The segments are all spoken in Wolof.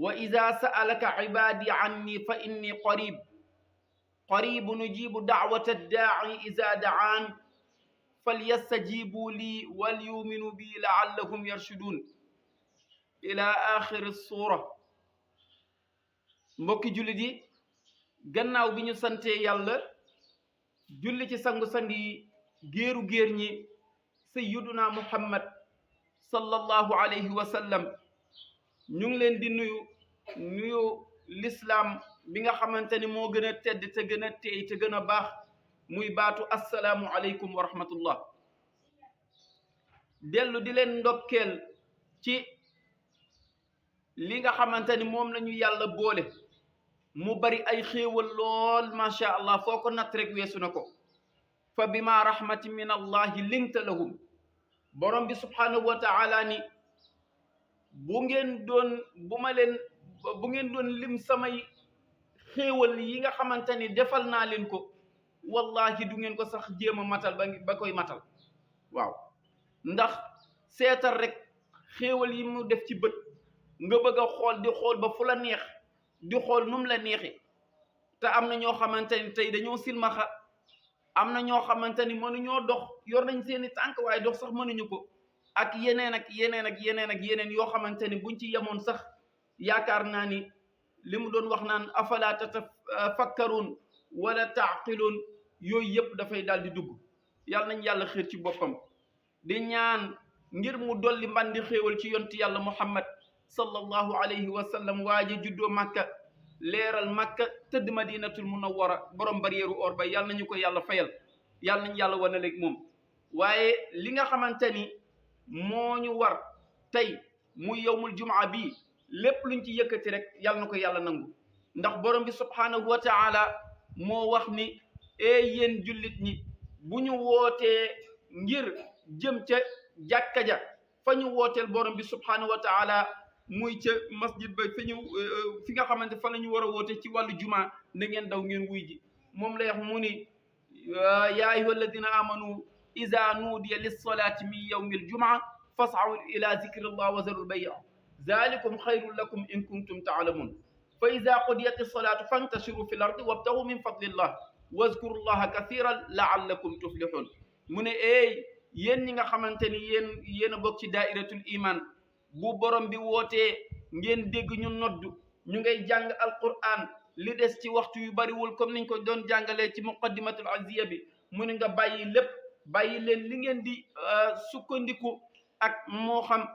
wa ida sa'alaka ibadi anni fa inni qaribun ujibu da'wata ad-da'i ida da'an falyastajibu li walyuminu bi la'allahum yarshudun ila axiri suura. mbokki jullit yi, gannaaw bi ñu santee yàlla julli ci sangu-sang yi géeru géer ñi sayyiduna muhammad sallallahu alayhi wa sallam, ñu ngi leen di nuyu lislaam bi nga xamante ni moo gën a tedd te gën a teey te gën a baax, muy baatu assalaamu aleykum wa rahmatullah. dellu di leen ndokkeel ci li nga xamante ni moom lañu yàlla boole mu bari ay xéewal lool macha allah, foo ko natt rek weesu na ko. fa bima rahmatin min allahi linta lahum, borom bi subhanahu wa taala ni bu ngeen doon lim samay xéewal yi nga xamante ni defal naa leen ko, wallahi du ngeen ko sax jéem a matal ba koy matal. waaw, ndax seetal rek xéewal yi mu def ci bët, nga bëgg a xool di xool ba fu la neex, di xool num la neexee. te am na ñoo xamante ni tey dañoo silmaxa, am na ñoo xamante ni mënuñoo dox, yor nañ seeni tànk waaye dox sax mënuñu ko, ak yeneen ak yeneen ak yeneen ak yeneen yoo xamante ni buñ ci yemoon sax yaakaar naa ni li mu doon wax naan afala tatafakkarun wala taqilun, yooyu yëpp dafay daal di dugg. yàlla nañ yàlla xéer ci boppam, di ñaan ngir mu dolli mbandi xéewal ci yonti yàlla muhammad sallallahu alayhi wa sallam, waaje juddoo makka, leeral makka, tëdd madinatul munawwara, borom barrière or ba. yàlla nañu ko yàlla fayal, yàlla nañ yàlla wane léegi moom. waaye li nga xamante ni moo ñu war tey muy yowmul jumaa bi, lépp luñ ci yëkkati rek yàlla na ko yàlla nangu. ndax borom bi subhanahu wa taala moo wax ni yéen jullit ñi, bu ñu wootee ngir jëm ca jàkka ja fa ñu wooteel borom bi subhanahu wa taala, muy ca masjid ba fi nga xamante fa la ñu war a woote ci wàllu jumaa, na ngeen daw ngeen wuy ji. moom lay wax mu ni yaa ayyuha alladina amanu iza nuudiya lissalaati min yawmi aljumaa fas'aw ila zikrillah wa zarul bay' zalikum xayrun lakum in kuntum taalamun fa iza qudiyat alsalaatu fantashiru fi l ardi wabtagu min fadlillah wazkuru llaha kathiran laallakum tuflihun. mu ne yéen ñi nga xamante ni yéen a bokk ci daairatul iman, bu borom bi wootee ngeen dégg ñu noddu, ñu ngay jàng alquran, li des ci waxtu yu bariwul comme niñ ko doon jàngalee ci muqaddimatul aziya bi, mu ne nga bàyyi lépp, bàyyi leen li ngeen di sukkandiku, ak moo xam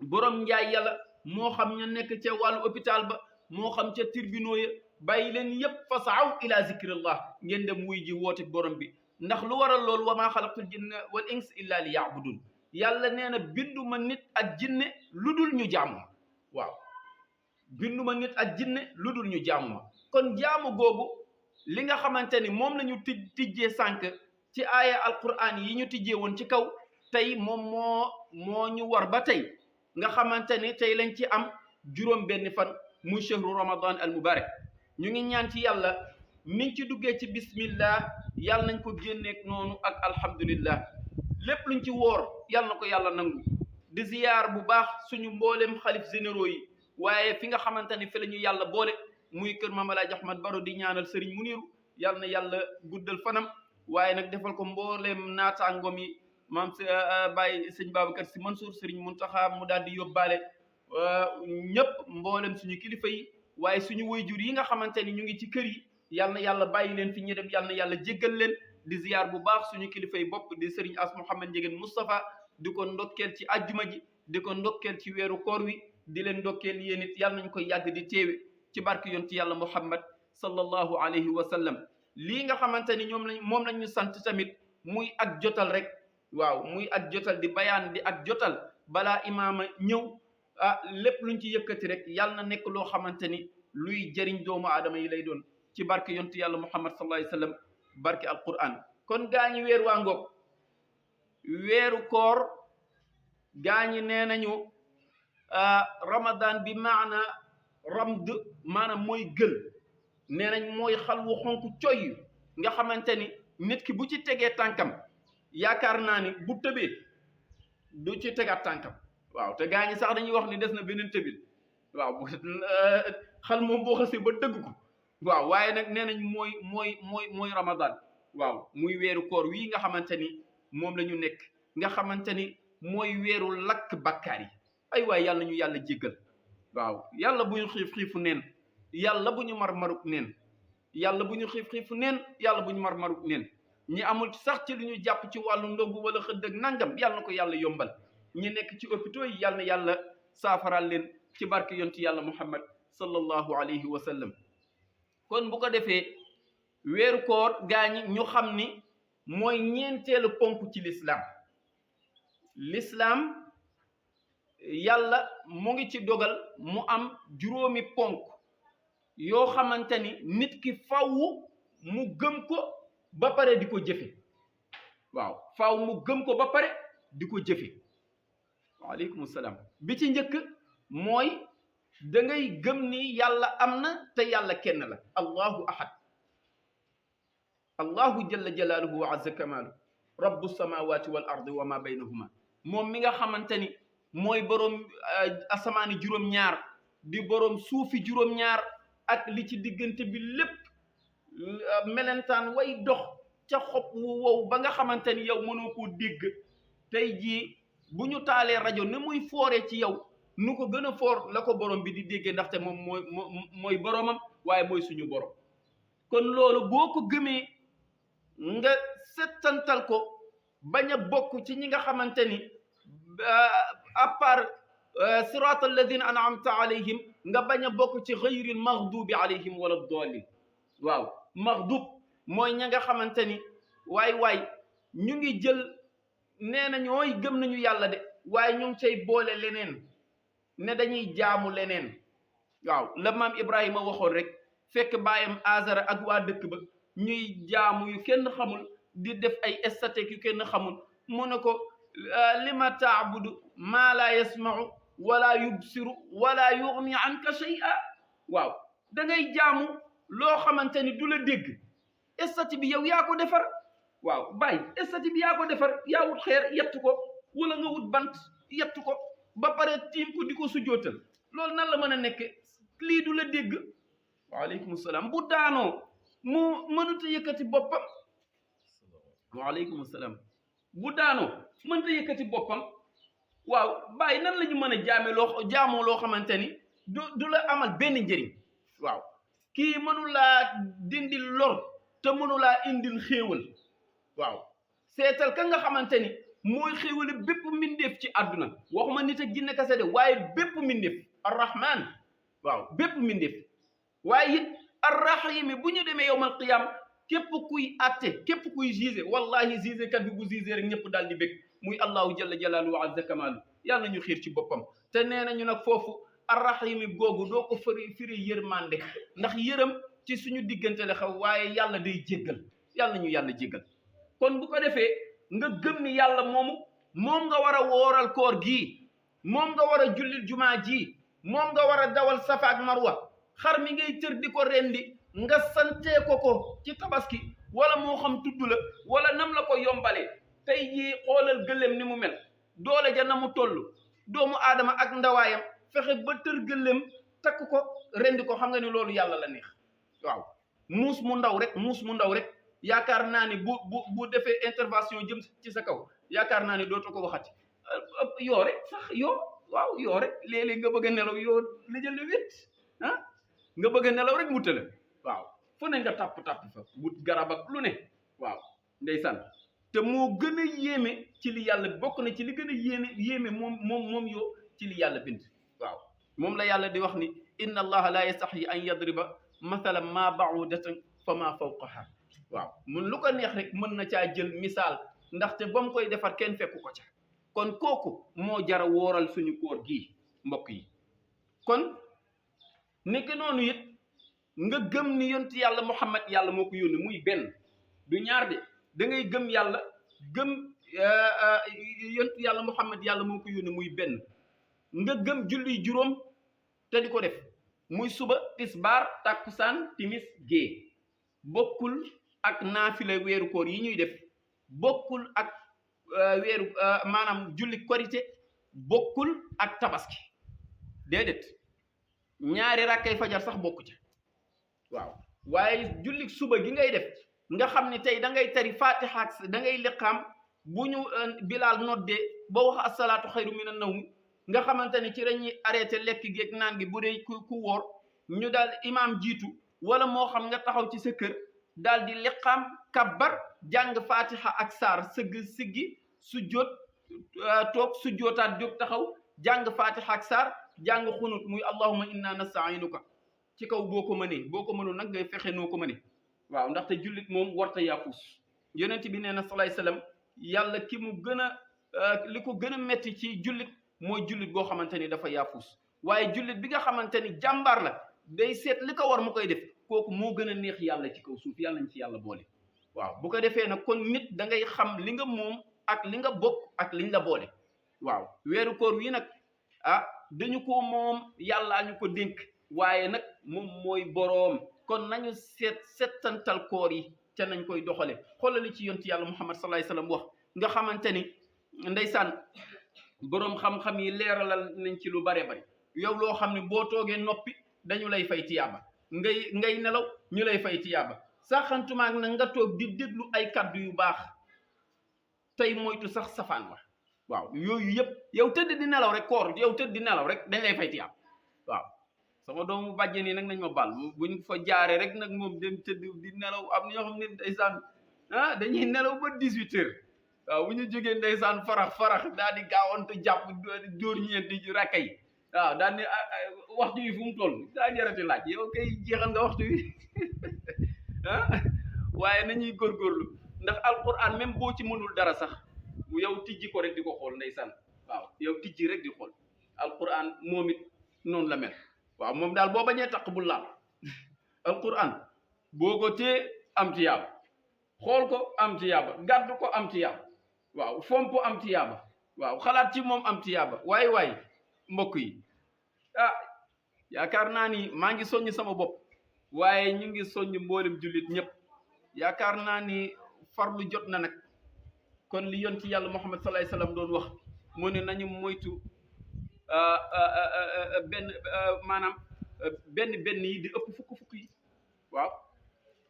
borom njaay yàlla, moo xam ña nekk ca wàllu hôpital ba, moo xam ca tribunaux ya, bàyyi leen yépp, fasaaw ila zikrillah, ngeen dem wuy ji woote borom bi. ndax lu waral loolu, wa maa xalaqtul jinna wal insa illa li yaabudun, yàlla nee na binduma nit ak jinne lu dul ñu jaamu ma. waaw, binduma nit ak jinne lu dul ñu jaamu ma. kon jaamu googu li nga xamante ni moom la ñu tijjee sànq ci aaya alquran yi ñu tijjee woon ci kaw, tey moom moo ñu war ba tey, nga xamante ni tey lañ ci am juróom benn fan, muy shahru ramadan al mubarak. ñu ngi ñaan ci yàlla niñ ci duggee ci bismillah, yàlla nañ ko génneek noonu ak alhamdulillah. lépp luñ ci woor yàlla na ko yàlla nangu. di ziyaar bu baax suñu mboolem xalif généraux yi, waaye fi nga xamante ni fi la ñu yàlla boole muy kër Maam Alaaji Ahmad Baro, di ñaanal Serigne Muniru, yàlla na yàlla guddal fanam, waaye nag defal ko mboolem naataangoom yi, maam Baye sëñ Babacar Si Mansour, Serigne Muntaxa, mu daal di yóbbaale ñëpp, mboolem suñu kilifa yi, waaye suñu wayjur yi nga xamante ni ñu ngi ci kër yi, yàlla na yàlla bàyyi leen fi ñu dem, yàlla na yàlla jéggal leen. di ziyaar bu baax suñu kilifa yi bopp di Serigne As Mouhamed Ndiéguène Moustapha, di ko ndokkeel ci ajjuma ji, di ko ndokkeel ci weeru koor wi, di leen ndokkeel yéen it, yàlla nañ koy yàgg di teewe ci barke yonti yàlla Muhammad sallallahu alayhi wa sallam. lii nga xamante ni moom lañ ñu sant tamit, muy ak jotal rek. waaw, muy ak jotal, di bayaan di ak jotal balaa imaama ñëw. lépp luñ ci yëkkati rek yàlla na nekk loo xamante ni luy jëriñ doomu aadama yi lay doon, ci barke yonti yàlla Muhammad sallallahu alayhi wa sallam, barke alquran. kon gaañi weer waa ngoog, weeru koor gaañi nee nañu ramadan bi maana ramd, maanaam mooy gël, nee nañ mooy xal wu xonk coy nga xamante ni nit ki bu ci tegee tànkam yaakaar naa ni bu tëbee du ci tegaat tànkam. waaw, te gaañi sax dañuy wax ni des na beneen tëbin. waaw xal moom boo xasee ba dëgg ko waaw waaye nag nee nañ mooy ramadan waaw muy weeru koor wii nga xamante ni moom la ñu nekk nga xamante ni mooy weeru lakk bakkaar yi ay waay yàlla ñu yàlla jéggal waaw yàlla bu ñu xiifu neen yàlla bu ñu maruk neen yàlla bu ñu xiifu neen yàlla bu ñu maruk neen ñi amul sax ci lu ñu jàpp ci wàllu ndogu wala xëdd ak nangam yàlla na ko yàlla yombal ñi nekk ci hôpitaux yi yàlla na yàlla saafaral leen ci barke yonti yàlla muhammad sallallahu alayhi wa sallam kon bu ko defee weeru koor gaañi ñu xam ni mooy ñeenteelu ponk ci l'islam yàlla mu ngi ci dogal mu am juróomi ponk yoo xamante ni nit ki faw mu gëm ko ba pare di ko jëfe waaw faw mu gëm ko ba pare di ko jëfe waaleykum salaam bi ci njëkk mooy da ngay gëm ni yàlla am na te yàlla kenn la allahu ahad allahu jalla jalaaluhu wa azza kamaalu rabbu samawati wal ardi wa ma baynahuma moom mi nga xamante ni mooy boroom asamaani juróom-ñaar di boroom suufi juróom-ñaar ak li ci diggante bi lépp melentaan way dox ca xob wu wow ba nga xamante ni yow mënoo koo dégg tey jii bu ñu taalee rajo ni muy fooree ci yow nu ko gën a foor la ko borom bi di déggee ndaxte moom mooy boromam waaye mooy suñu borom kon loolu boo ko gëmee nga settantal ko bañ a bokk ci ñi nga xamante ni à part sirat alladina an'amta alayhim nga bañ a bokk ci ghayril maghdubi alayhim wala dallin waaw maghdub mooy ña nga xamante ni waay ñu ngi jël nee na ñooy gëm nañu yàlla de waaye ñu ngi cay boole leneen ne dañuy jaamu leneen waaw la maam Ibrahima waxoon rek fekk baayam Azara ak waa dëkk ba ñuy jaamu yu kenn xamul di def ay esthétique yu kenn xamul mu ne ko lima taabudu maa laa yasmau wala yubsiru wala yughni anka shay'a waaw da ngay jaamu loo xamante ni du la dégg esthétique bi yow yaa ko defar waaw bàyyi esthétique bi yaa ko defar yaa wut xeer yett ko wala nga wut bant yett ko ba pare tiim ko di ko sujjootal loolu nan la mën a nekk lii du la dégg waaleykum salaam bu daanoo mu mënut a yëkkati boppam waaleykum salaam bu daanoo mënut a yëkkati boppam waaw bàyyi nan la ñu mën a jaamoo loo xamante ni du la amal benn njëriñ waaw kii mënulaa dindil lor te mënulaa indil xéewal waaw seetal ka nga xamante ni mooy xéewale bépp mbindeef ci àdduna waxuma nit ak jinne kase de waaye bépp mbindeef arrahman waaw bépp mbindeef waaye it arrahimi bu ñu demee yowmal qiyam képp kuy atte képp kuy juge wallahi juge kat bi bu juge rek ñëpp daal di bég muy allahu jalla jalaaluhu wa azza kamaalu yàlla ñu xiir ci boppam te nee nañu nag foofu arrahimi googu doo ko firi yërmande ndax yërëm ci suñu diggante la xaw waaye yàlla day jéggal yàlla ñu yàlla jéggal kon bu ko defee nga gëm ni yàlla moom nga war a wooral koor gii moom nga war a jullil jumaa ji moom nga war a dawal safa ak marwa xar mi ngay tër di ko rendi nga santee ko ci tabaski wala moo xam tudd la wala nam la ko yombalee tey jii xoolal gëléem ni mu mel doole ja na mu toll doomu aadama ak ndawaayam fexe ba tër gëléem takk ko rendi ko xam nga ni loolu yàlla la neex waaw muus mu ndaw rek yaakaar naa ni bu defee intervention jëm ci sa kaw yaakaar naa ni dootoo ko waxati yoo rek sax yoo rek léeg-léeg nga bëgg a nelaw yoo la jël wét nga bëgg a nelaw rek mu tëla waaw fu ne nga tàpp fa wut garab ak lu ne waaw ndeysaan te moo gën a yéeme ci li yàlla bokk na ci li gën a yéeme moom yoo ci li yàlla bind waaw moom la yàlla di wax ni inna allaha la yastaxyi an yadriba mathalan ma ba'udatan fa ma fawqaha waaw mun lu ko neex rek mën na caa jël misaal ndaxte ba mu koy defar kenn fekku ko ca kon kooku moo jara wooral suñu koor gii mbokk yi kon nekk noonu it nga gëm ni yonti yàlla muhammad yàlla moo ko yónni muy benn du ñaar de da ngay gëm yàlla gëm yonti yàlla muhammad yàlla moo ko yónni muy benn nga gëm julli juróom te di ko def muy suba tisbaar takkusaan timis gée bokkul ak naafila weeru koor yi ñuy def bokkul ak maanaam julli korité bokkul ak tabaski déedéet ñaari rakkay fajar sax bokku ca waaw waaye julli suba gi ngay def nga xam ne tey da ngay tari fatiha ak da ngay liqaam bu ñu bilaal noddee ba wax asalaatu xayru mina nawm nga xamante ne ci lañuy arrêté lekk geeg naan gi bu dee ku wóor ñu daal imaam jiitu wala moo xam nga taxaw ci sa kër daal di liqaam kabbar jàng fatiha ak saar sëgg siggi su jot toog su jootaat jóg taxaw jàng fatiha ak saar jàng xunut muy allahumma inna nastainuka ci kaw boo ko mënee boo ko mënul nag ngay fexe noo ko mënee waaw ndaxte jullit moom warta yaafuus yonent bi nee na salaay salaam yàlla ki mu gën a li ko gën a metti ci jullit mooy jullit boo xamante ni dafa yaafuus waaye jullit bi nga xamante ni jàmbaar la day seet li ko war mu koy def kooku moo gën a neex yàlla ci kaw suuf yàlla nañ ci yàlla boole waaw bu ko defee nag kon nit da ngay xam li nga moom ak li nga bokk ak liñ la boole waaw weeru koor wi nag dañu ko moom yàllaa ñu ko dénk waaye nag moom mooy boroom kon nañu settantal koor yi ca nañ koy doxale xoolali ci yonti yàlla muhammad sallallahu alayhi wasallam wax nga xamante ni ndeysaan boroom xam-xam yi leeralal nañ ci lu bare bari yow loo xam ne boo toogee noppi dañu lay fay tiyaaba ngay nelaw ñu lay fay tiyaaba saxantumaak nag nga toog di déglu ay kaddu yu baax tey moytu sax safaan wa waaw yooyu yëpp yow tëdd di nelaw rek koor yow tëdd di nelaw rek dañ lay fay tiyaaba waaw sama doomu bàjjen yi nag nañ ma baal buñ fa jaaree rek nag moom dem tëdd di nelaw am na ñoo xam ne ndeysaan dañuy nelaw ba 18 heures waaw bu ñu jógee ndeysaan farax daal di gaawantu jàpp dóor ñeenti rakka yi waaw daal ne waxtu wi fu mu toll daa jarati laaj yow kay jeexal nga waxtu wi waaye nañuy góorgóorlu ndax alquran même boo ci mënul dara sax yow tijji ko rek di ko xool ndeysaan waaw yow tijji rek di xool alquran moom it noonu la mel waaw moom daal boo bañee taq bu laal alquran boo ko téye am ci yàlla xool ko am ci yàlla gàddu ko am ci yàlla waaw fomp am ci yàlla waaw xalaat ci moom am ci yàlla waaye mbokk yi yaakaar naa ni maa ngi soññ sama bopp waaye ñu ngi soññ mboolem jullit ñëpp yaakaar naa ni farlu jot na nag kon li yoon ci yàlla Muhammad sallallahu alayhi wasallam doon wax mu ne nañu moytu benn yi di ëpp fukk yi waaw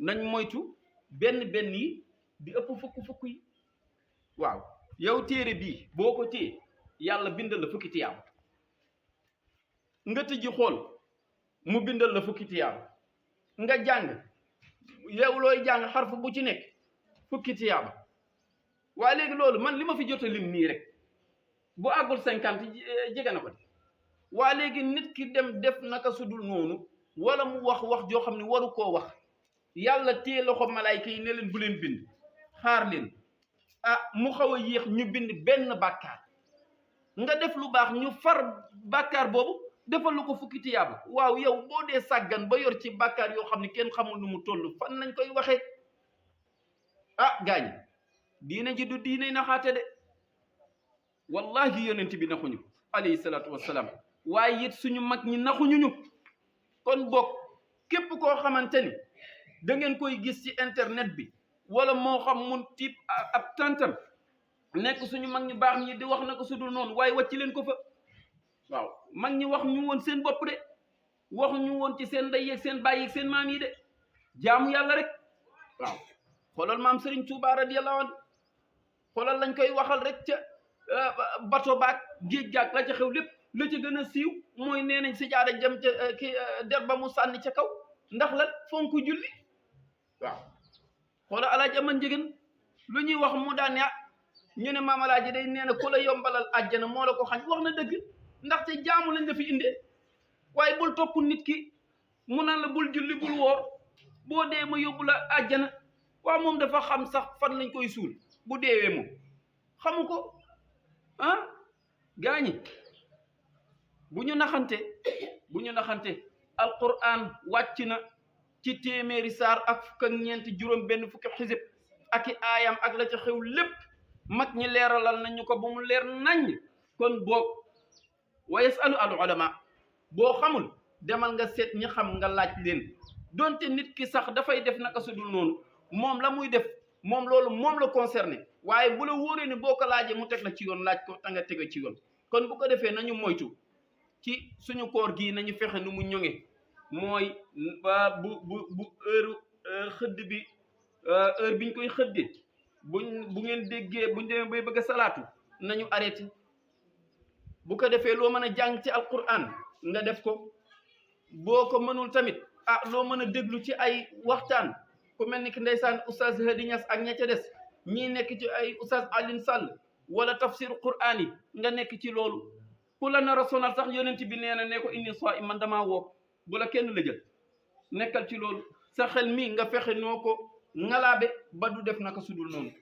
nañ moytu benn yi di ëpp fukk yi waaw yow téere bii boo ko téye yàlla bindal la fukki tiyaaba nga tëji xool mu bindal la fukki tiyaaba nga jàng yow looy jàng xarfu bu ci nekk fukki tiyaaba waaye léegi loolu man li ma fi jot a lim nii rek bu àggul 50 jege na ko de waa léegi nit ki dem def naka sudul noonu wala mu wax joo xam ne waru koo wax yàlla téye loxo malayka yi ne leen bu leen bind xaar leen mu xaw a yéex ñu bind benn bàkkaar nga def lu baax ñu far bàkkaar boobu defal lu ko fukki tiyaaba waaw yow boo dee sàggan ba yor ci bàkkaar yoo xam ne kenn xamul nu mu toll fan nañ koy waxee gaañ diine ji du diine naxaate de wallahi yonent bi naxuñu alayhi salaatu wassalaam waaye it suñu mag ñi naxuñuñu kon bokk képp koo xamante ni da ngeen koy gis ci internet bi wala moo xam mun tiib ab tantam nekk suñu mag ñi baax ñi di wax na ko sudul noonu waaye wàcc leen ko fa waaw mag ñi wax ñu woon seen bopp de wax ñu woon ci seen ndey yeeg seen baay yeeg seen maam yi de jaamu yàlla rek waaw xoolal maam Serigne Touba radiyallahu anhu xoolal lañ koy waxal rek ca bato baak géej gaak la ca xew lépp la ca gën a siiw mooy nee nañ si jaara jëm ca der ba mu sànni ca kaw ndax lan fonk julli waaw xoolal alaaji aman njëgën lu ñuy wax mu daan ñu ne maam alaaji day nee na ku la yombalal àjjana moo la ko xañ wax na dëgg ndaxte jaamu lañ la fi indee waaye bul topp nit ki mu naan la bul julli bul woor boo dee ma yóbbu la àjjana waaw moom dafa xam sax fan lañ koy suul bu deewee moom xamu ko gaañi bu ñu naxante alquran wàcc na ci téeméeri saar ak fukk ak ñeenti juróom benn fukki xisib ak i aayam ak la ca xew lépp mag ñi leeralal nañu ko ba mu leer naññ kon boog wa yasalu al ulama boo xamul demal nga seet ñi xam nga laaj leen donte nit ki sax dafay def naka su dul noonu moom la muy def moom loolu moom la concerné waaye bu la wóoree ni boo ko laajee mu teg la ci yoon laaj ko ta nga tege ci yoon kon bu ko defee nañu moytu ci suñu koor gii nañu fexe nu mu ñoŋe mooy ba bu heure xëdd bi heure biñ koy xëddee bu ngeen déggee buñ demee bay bëgg a salaatu nañu arrêté bu ko defee loo mën a jàng ci alquran nga def ko boo ko mënul tamit loo mën a déglu ci ay waxtaan ku mel ni ki ndeysaan oustaz Hady Niass ak ña ca des ñii nekk ci ay oustaz Alioune Sall wala tafsir qur'an yi nga nekk ci loolu ku la nar a sonal sax yonent bi nee na ne ko inni saa'im man damaa woor bu la kenn la jël nekkal ci loolu sa xel mi nga fexe noo ko ngalaabe ba du def naka sudul noonu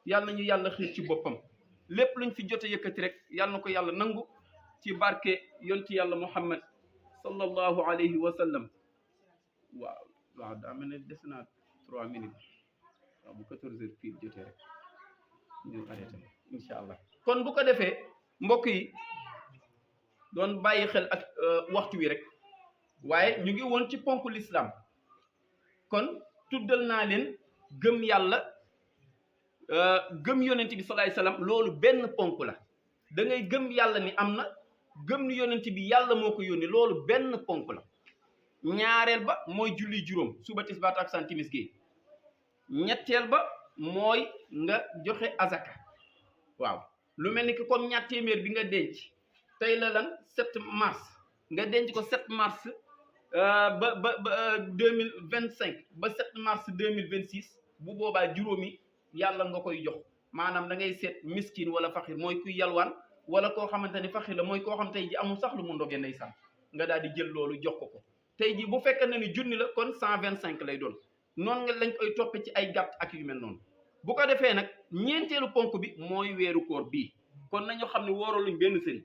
yàlla nañu yàlla xiir ci boppam lépp luñ fi jote yëkkati rek yàlla na ko yàlla nangu ci barke yonti yàlla Muhammad sallallahu alayhi wa sallam waaw daa mel ne des naa 3 minutes waaw bu 14 heures pile jotee rek ñu arrêté incha allah kon bu ko defee mbokk yi doon bàyyi xel ak waxtu wi rek waaye ñu ngi woon ci ponk l'islam kon tuddal naa leen gëm yàlla gëm yonent bi sallallahu alayhi wasallam loolu benn ponk la da ngay gëm yàlla ni am na gëm ni yonent bi yàlla moo ko yónni loolu benn ponk la ñaareel ba mooy julli juróom suba tisbaar takkusaan timis gi ñetteel ba mooy nga joxe azaka waaw lu mel ni que comme ñaar téeméer bi nga denc tey la lan 7 mars nga denc ko 7 mars ba 2025 ba 7 mars 2026 bu boobaa juróomi yàlla nga koy jox maanaam da ngay seet miskin wala faxir mooy kuy yalwaan wala koo xamante ni faxir la mooy koo xam tey ji amul sax lu mu ndogee ndeysaan nga daal di jël loolu jox ko tey ji bu fekkee ne ni junni la kon 125 lay doon noonu nga lañ koy toppe ci ay gàtt ak yu mel noonu bu ko defee nag ñeenteelu ponk bi mooy weeru koor bii kon nañu xam ne wóoraluñ benn sëriñ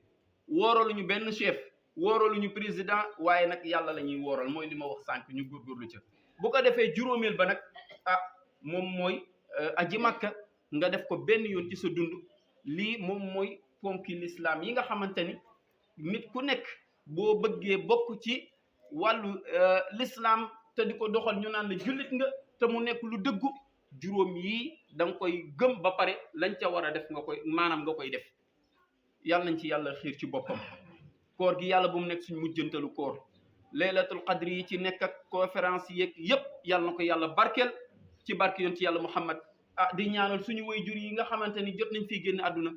wóoraluñu benn chef wóoraluñu président waaye nag yàlla la ñuy wóoral mooy li ma wax sànq ñu góorgóorlu ca bu ko defee juróomeel ba nag moom mooy aji makka nga def ko benn yoon ci sa dund lii moom mooy ponki l'islam yi nga xamante ni nit ku nekk boo bëggee bokk ci wàllu l'islam te di ko doxal ñu naan la jullit nga te mu nekk lu dëggu juróom yii da nga koy gëm ba pare lañ ca war a def nga koy def yàlla nañ ci yàlla xiir ci boppam koor gi yàlla bu mu nekk suñ mujjantalu koor laylatul qadri yi ci nekk ak conférence yeeg yépp yàlla na ko yàlla barkeel ci barke yoon ci yàlla Muhammad di ñaanal suñu waajur yi nga xamante ni jot nañ fii génn àdduna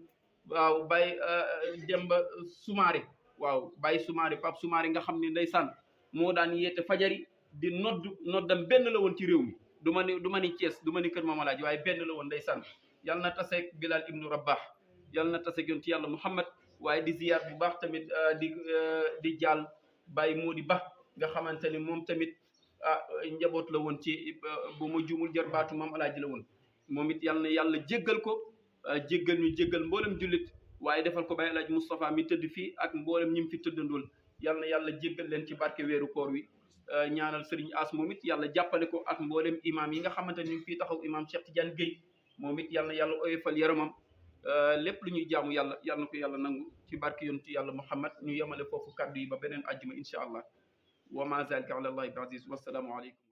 waaw Baye Demba Soumaré waaw Baye Soumaré Pape Soumaré nga xam ne ndeysaan moo daan yeete fajari di noddam benn la woon ci réew mi du ma ni Thiès du ma ni Kër Mamalaaji waaye benn la woon ndeysaan yàlla na taseeg Bilal ibnu Rabah yàlla na taseeg yoon ci yàlla Muhammad waaye di ziyaar bu baax tamit di jàll Baye Mody Ba nga xamante ni moom tamit njaboot la woon ci bu ma juumul jarbaatu maam alaaji la woon moom it yàlla na yàlla jéggal ko jéggal ñu jéggal mboolem jullit waaye defal ko Baye alaaji Moustapha mi tëdd fii ak mboolem ñi mu fi tëddandool yàlla na yàlla jéggal leen ci barke weeru koor wi ñaanal Serigne As moom it yàlla jàppale ko ak mboolem imam yi nga xamante ni ñu ngi fii taxaw imam Cheikh Tidiane Gueye moom it yàlla na yàlla oyofal yaramam lépp lu ñuy jaamu yàlla yàlla na ko yàlla nangu ci barke yonti yàlla Muhammad ñu yemale foofu kaddu yi ba beneen àjjuma incha allah wa ma zalika ala allahi bi aziz wassalaamu aleykum